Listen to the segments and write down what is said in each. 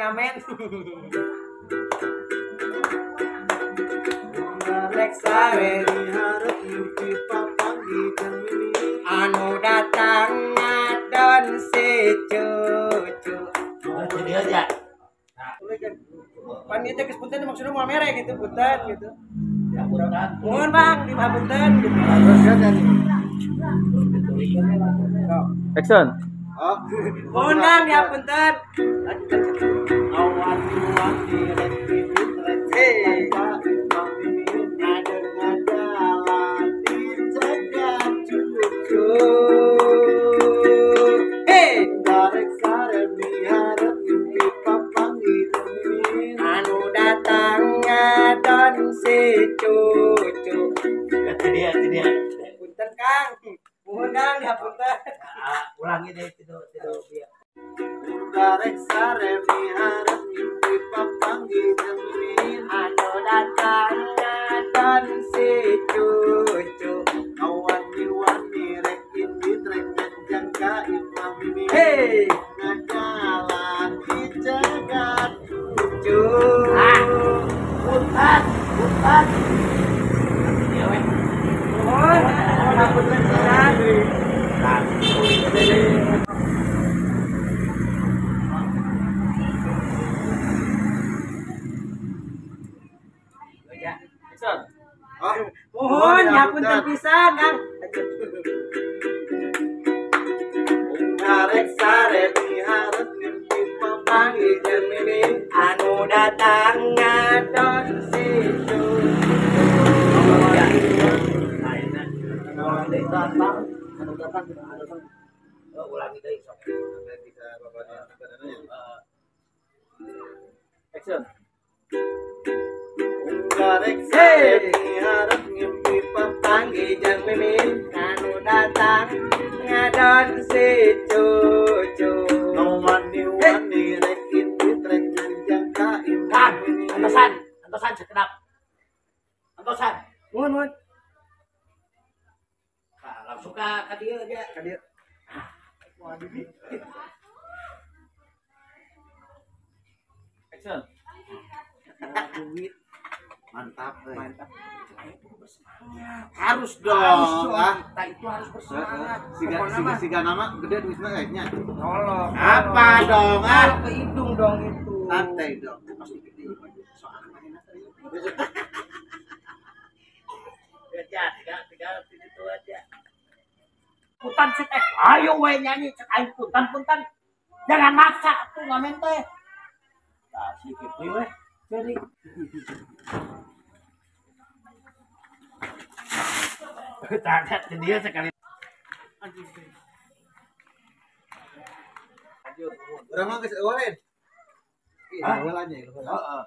Ngamen. Rek sare miharep mimpi papanggih jeung Mimin. Anu datang ngadon si cucu. Dia aja. Pan ieu teh geus punten maksudna moal mere gitu punten gitu. Ya punten. Mohon Bang, dihapunten gitu. Action. Oh. Mohon Bang, dihapunten. Awan wani rek mimin rek ka imah Mimin ngada-ngadalan dicegat cucu. Hei, Darek sare miharep mimpi papanggih jeung Mimin. Anu datang ngadon si cucu. Itu dia, itu dia. Punten Kang. Mohon Kang, dihapunten. Ulangi deh itu dia. Darek sare miharep mimpi papanggih jeung Mimin. Anu datang ngadon si cucu. Awani-wani rek indit rek nganjang ka imah Mimin. Hei, Ngadalan dicegat cucu. Punten, punten. Dia weh. Mohon, mohon hapunten pisan. Action. Oh, Mohon hapunten pisan, Kang. Darek sare miharep mimpi papanggih jeung Mimin. Anu datang ngadon si cucu. Datang, anu datang, anu datang. Oh, ulangi deui sok. Action. Darek sare miharep mimpi papanggih Panggih jeung Mimin. Anu datang ngadon si cucu. Wani-wani rek indit rek nganjang ka imah Kang, Mimin. antosan, antosan sekedap. Antosan. Mohon, mohon. Nah, langsung ka dieu aja. Ka dieu. Action. Duit. Mantap, euy. Mantap. Harus dong. Harus dong. Ah. Kita itu harus bersemangat. Siga Pokoknya siga mah siga nama gede duitnya kayaknya. Tolong. Apa dong ah? Tolong ke hidung dong itu. Santai dong. Pasti gede. Soalnya mana serius. Ya, tiga itu aja. Punten sih teh, ayo we nyanyi cek aing punten punten. Jangan maksa tuh ngamen teh. Tah si kitu we. Jadi Tah dia sekali. Urang mah geus eueuh. Ih, Hah? eueuh nya. Heeh.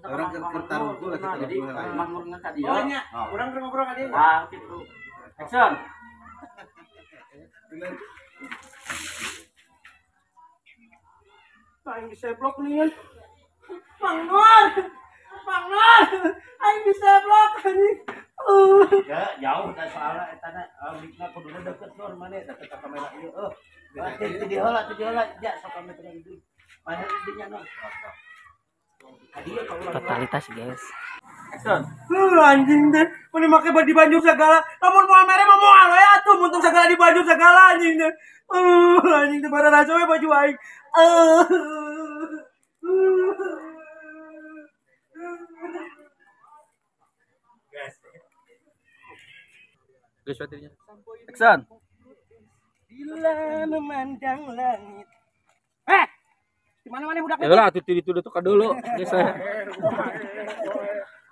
Orang keur tarungkul lah kita Jadi ngobrol lain. mangurna ka dieu. Oh nya, Oh. urang keur ngobrol ka dieu. Ah, gitu. Action. Aing diseblok nih. Mang Nur. Mang Nur. Aing diseblok anjing. Ya, jauh dah soalnya eta na mikna kuduna deket Nur mana deket ka kamera ieu eueuh. Ti dieu heula, ti dieu heula, ja sok kami tengah di. Mana di dinya Nur. Ka dieu ka urang. Totalitas guys. Action. Anjing teh, mun make baju banjur segala. Lamun moal mere mah moal we atuh, mun tong segala di baju segala anjing teh. Anjing teh bararaso we baju aing. Geus baterainya. Action. Bila memandang langit. Di mana-mana budak Ya lah, atuh itu tuh ka dulu. Geus saya.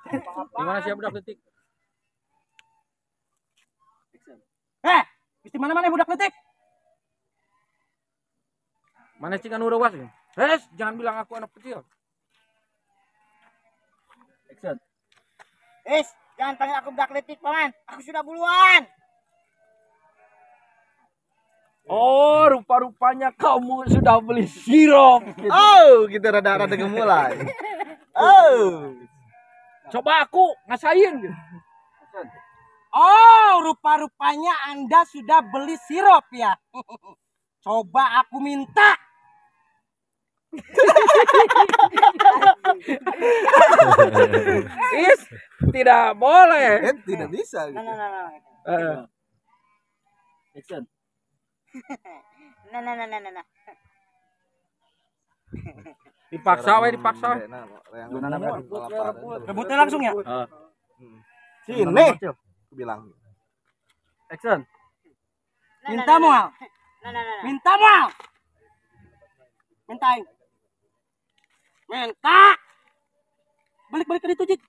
Di mana siap budak detik? Di mana-mana budak detik? Mana cing anu reuwas? Hes, jangan bilang aku anak kecil. Action. Es, jangan panggil aku budak letik, paman. Aku sudah buluan. Oh, rupa-rupanya kamu sudah beli sirup. Gitu. Oh, kita rada-rada gemulai. Oh. Coba aku ngasain gitu. Oh, rupa-rupanya Anda sudah beli sirup ya. Coba aku minta. Is tidak boleh. Tidak bisa gitu. Nah. Action. Nah. Dipaksa we, dipaksa. Rebutnya langsung ya? Sini. Aku bilang. Action. Minta moal. Minta moal. Mintain. Minta. Balik-balik ke itu, Jik.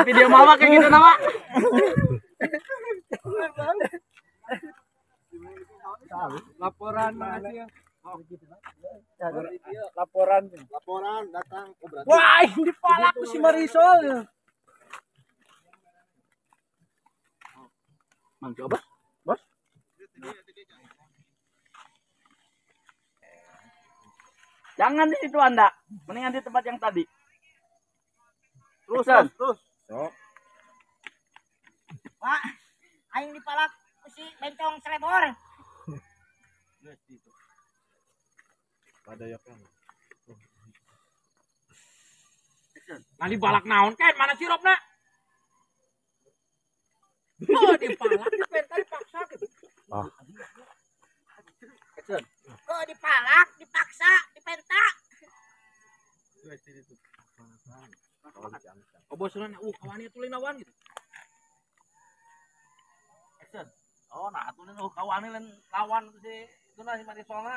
Video mama kayak gitu nama. Laporan makasih ya. Laporan datang. Wah, ini palak si Marisol. Mang coba, Bos. Jangan di situ Anda. Mendingan di tempat yang tadi. Terusan. Terus. Pak, aing dipalak si bencong selebor. Nah dibalak naon kan? Mana sirupna? Oh, dipalak, dipenta, dipaksa gitu. Ah. Kok dipalak, dipaksa, dipenta. Oh, bosan, kawannya tuh lain lawan gitu. Action. Oh, nah atuh lain kawannya lain lawan si itu nah si Marisolna.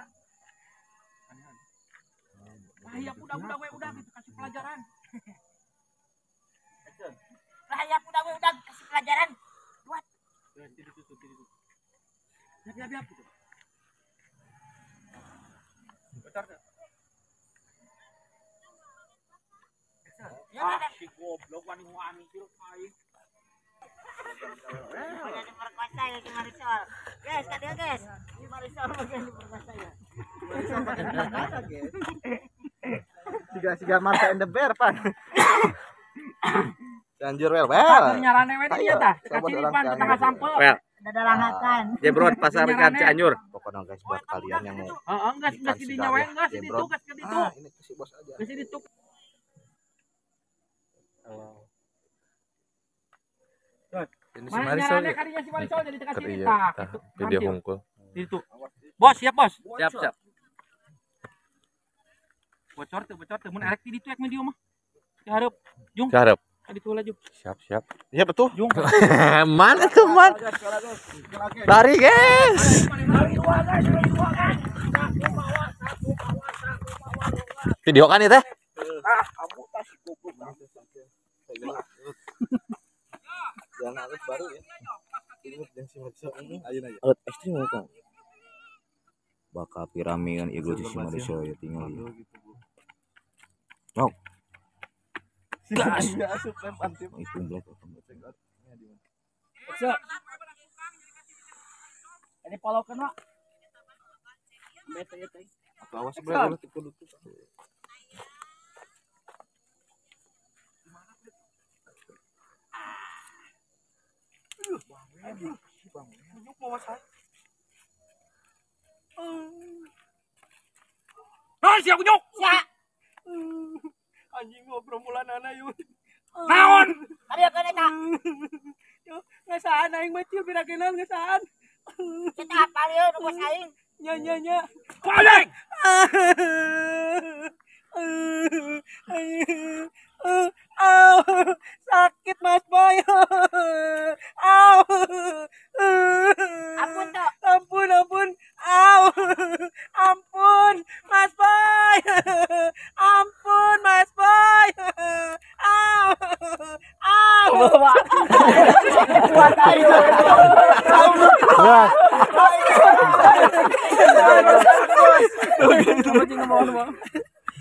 Nah, ya udah we udah gitu kasih pelajaran. Action. Lah ya udah we udah kasih pelajaran. Buat. Siap gitu. Ah, si goblok wani-wani sirup aing. Banyak diperkosa ya si Marisol. Guys, kata guys. Si Marisol bagian diperkosa ya. Marisol pakai kata guys. Siga Martha and the Bear pan. Cianjur well. Nyarane we dinya tah. Kaciripan tetangga sampel. Well. Dadalangakan. Jebrot pasar ikan Cianjur. Pokoknya guys buat kalian yang mau. Heeh, enggak geus dinya we, geus ditu, geus ditu. Ini si bos aja. Geus ditu. Ini si Marisol ya. Si Marisol jadi teka sini tah. Video hungkul. Itu. Bos, siap bos. Siap. Bocor teu mun erek ti ditu ek video mah. Dihareup. Jung. Dihareup. Ditu heula Jung. Siap. Iya betul. Jung. Mana tuh, man? Lari, guys. Video kan ya, teh? Ah, kamu tas goblok. Jangan harus baru ya. Ini yang si Marisol ini ayo aja. Alat ekstrim kan. Bakal piramian ieu si Marisol ya tinggal. Sok. Gas. Itu black. Ini follow kena. Bete teh. Atau awas boleh kudu. Nah, siap kunyuk. Ya. Anjing ngobrol anak yuk. Naon? Kadieu kan eta. Yo, ngasaan aing mah cil pirakenan ngasaan. Kita apal ieu nu bos aing. Nya nya nya. Balik. Aw, sakit Mas Boy. Aw. Ampun toh. Ampun, ampun. Aw. Ampun, Mas Boy. Ampun, Mas Boy. Aw. Aw. Buat ayo.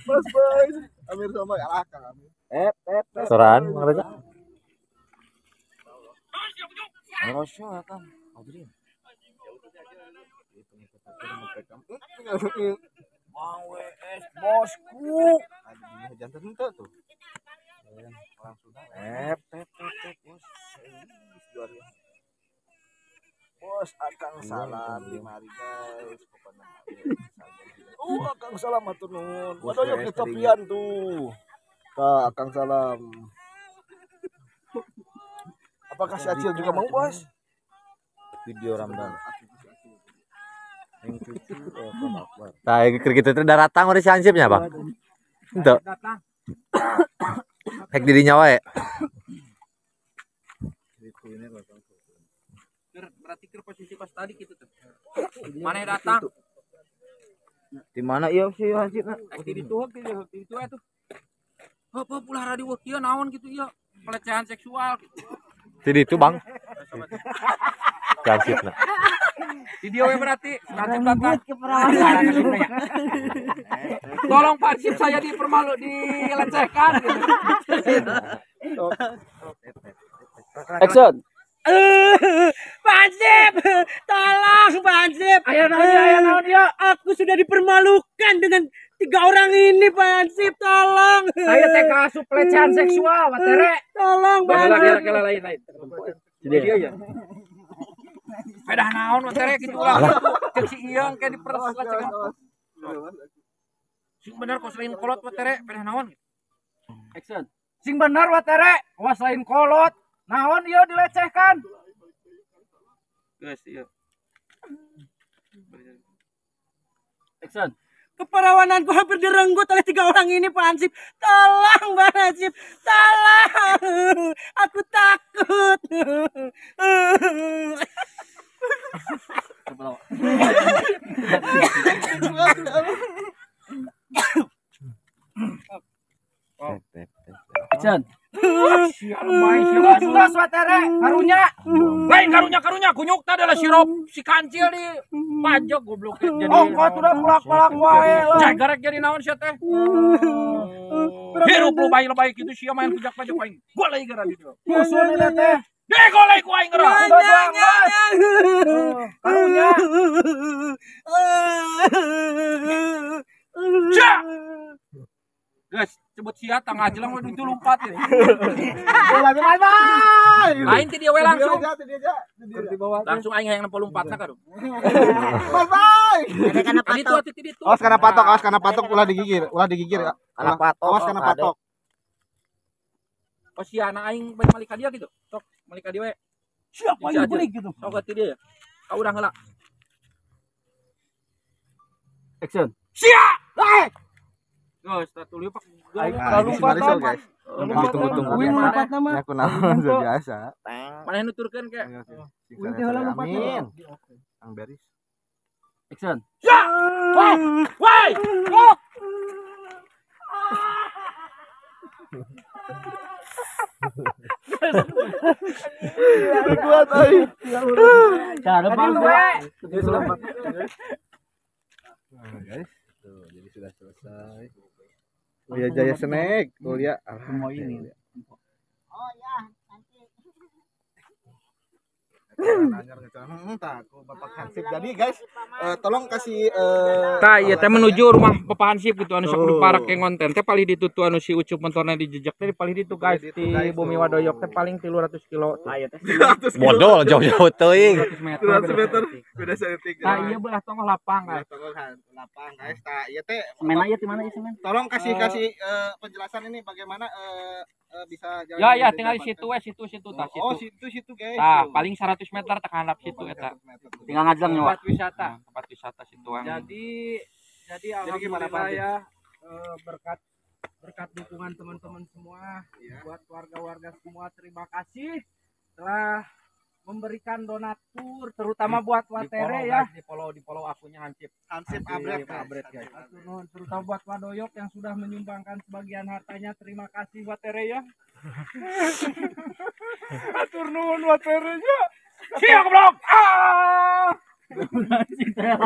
Mas Boy. Amir sama kalah Kang Amir. Restoran Bang Reza. Rosyo ya Kang. Adrian. Bang WS bosku. Aduh, jantan henteu tuh. Orang Sunda. Tep tep bos. Bos akang salam di mari guys. Pokoknya oh akang salam hatur nuhun. Waduh yuk ditopian tuh. Tah akang salam. Apakah si Acil juga mau bos? Video Ramdan. Yang cucu Tah kitu teh daratang urang si Hansipnya, Bang. Henteu. Hek di dinya wae. Berarti ke posisi pas tadi gitu tuh. Mana datang? Di mana ieu si Hansipna? Di ditu di ditu atuh. Heup ulah radi weuh kieu naon gitu ieu pelecehan seksual gitu. Di ditu, Bang. Si Hansipna. Di dia we berarti Hansip datang. Tolong Pak Hansip saya dipermalu dilecehkan gitu. Action. Pak Hansip, tolong Pak Hansip. Ayo naon dia. Aku sudah dipermalukan dengan 3 orang ini Pak Hansip, tolong. Saya teh kaasup pelecehan seksual, Pak Tere. Tolong Pak Hansip. Lain. Jadi dia ya. Pedah naon Pak Tere kitu lah. Cek si Iyang kayak diperlecehkan. Sing bener kok selain kolot Pak Tere, pedah naon. Action. Sing bener Pak Tere, awas lain kolot. Naon ieu dilecehkan. Geus ieu. Action. Keperawananku hampir direnggut oleh 3 orang ini Pak Hansip. Tolong Pak Hansip, tolong. Aku takut. Action. Geus watere karunya. Lain karunya kunyuk teh adalah sirup si kancil di pajak goblok jadi. Ongko udah kulak-kulak wae lah. Jagarek jadi naon sia teh. Hirup lu bae-bae kitu sia main pajak-pajak aing. Golai gara di dieu. Musuh teh. Deh golai ku aing geura. Karunya. Sia. Guys, sebut sia tangga jelang waduh itu lompat ya. Lain ti dia we langsung. Langsung aing hayang nempo lompatna ka. Bye bye. Awas kana patok, awas kana patok ulah digigir, ulah digigir. Kana patok. Awas kana patok. Oh sia anak aing balik malik ka dia gitu. Sok malik ka dia we. Siapa yang beli gitu? Sok ka dia ya. Ka urang heula. Action. Sia! Guys, tuluy pak. Lalu guys. Ditunggu-tunggu. Ya aku naon biasa. Mana nuturkeun ke? Amin. Ang beris. Action. Ya! Woi! Woi! Kuat euy. Cara bang. Guys. Tuh, jadi sudah selesai. Uya Jaya Snack, Uya semua ini. Oh ya, nanti. Bapak Hansip. Jadi guys, tolong kasih tah ieu teh menuju rumah Bapak Hansip gitu anu sok diparak ke ngonten teh paling ditu tuh anu si Ucup motorna dijejak teh paling ditu guys di Bumi Wadoyok teh paling 300 kilo. Tah ieu teh. Bodol jauh-jauh teuing. 300 meter beda saeutik. Tah ieu belah tonggoh lapang guys. Tonggoh lapang guys. Tah ieu teh semen aya di mana ieu semen? Tolong kasih penjelasan ini bagaimana bisa jalan. Ya ya tinggal di situ we situ situ tah situ. Oh situ guys. Tah paling 100 meter tekan handap situ eta. Tinggal ngajleng nyawa. Tempat wisata situan. Jadi alhamdulillah ya berkat dukungan teman-teman semua ya. Buat warga-warga semua terima kasih telah memberikan donatur terutama buat Watere ya. Di follow akunnya Hansip. Hansip Abret guys. Terutama buat Wadoyok yang sudah menyumbangkan sebagian hartanya, terima kasih Watere ya. Atur nuhun Watere ya. Siap goblok. Ah. Kadia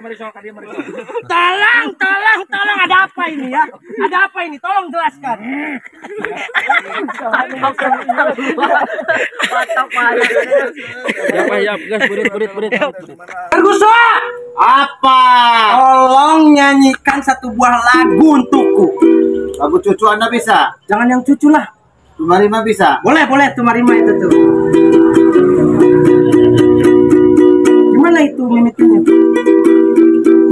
Marisol, kadia Marisol. Tolong, tolong, tolong, ada apa ini ya? Ada apa ini? Tolong jelaskan. Ya, ya, guys, burit. Ergusoa! Apa? Tolong nyanyikan satu buah lagu untukku. Lagu cucu Anda bisa? Jangan yang cucu lah. Tumarima bisa? Boleh, boleh Tumarima itu tuh. Gimana itu mimiknya?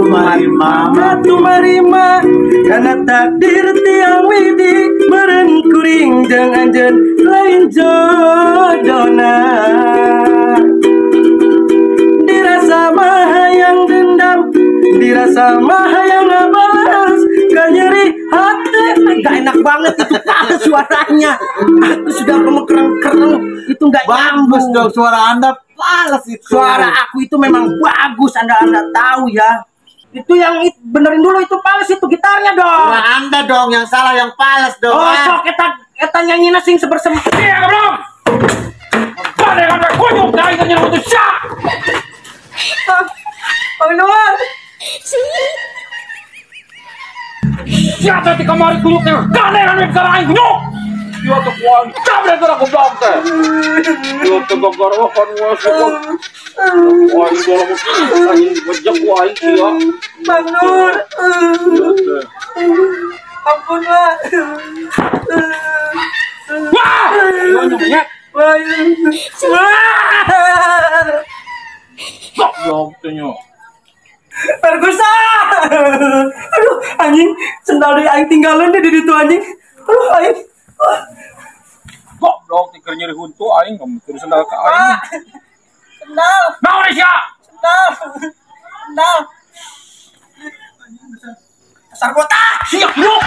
Tumarima, tumarima, karena takdir tiang widi meren kuring jeung anjeun lain jodona. Dirasa mah hayang dendam, dirasa mah hayang ngabalas, kanyeri hati. Gak enak banget itu suaranya. Aku sudah kemereng-kereng, itu gak bagus dong suara Anda, fals itu. Suara aku itu memang bagus, Anda tahu ya. Itu yang benerin dulu itu fals itu gitarnya dong. Suara Anda dong yang salah, yang fals dong. Oh, sok eta nyanyi sing sebersem. Iya, goblok. Bade kan kunyuk dai teh nyeru teh sya. Bang Noah. Sia teh di kamari kunyuk teh. Gane kan gara aing kunyuk. Ieu teh kuan cabre gara goblok teh. Ieu teh gara kan wae. Wah, ini bola anjing bejek ku aing sia. Bang Nur. Ampun, Pak. Wah! Ieu nyonyet. Wah. Goblok teh nya. Pergusa. Aduh, anjing, sendal deui aing tinggalan deh di ditu anjing. Aduh, aing. Goblok teh keur nyeri huntu aing keur sendal ka aing. Sendal. Naon sia? Sendal. Sendal. Pasar kota. Siap, yuk.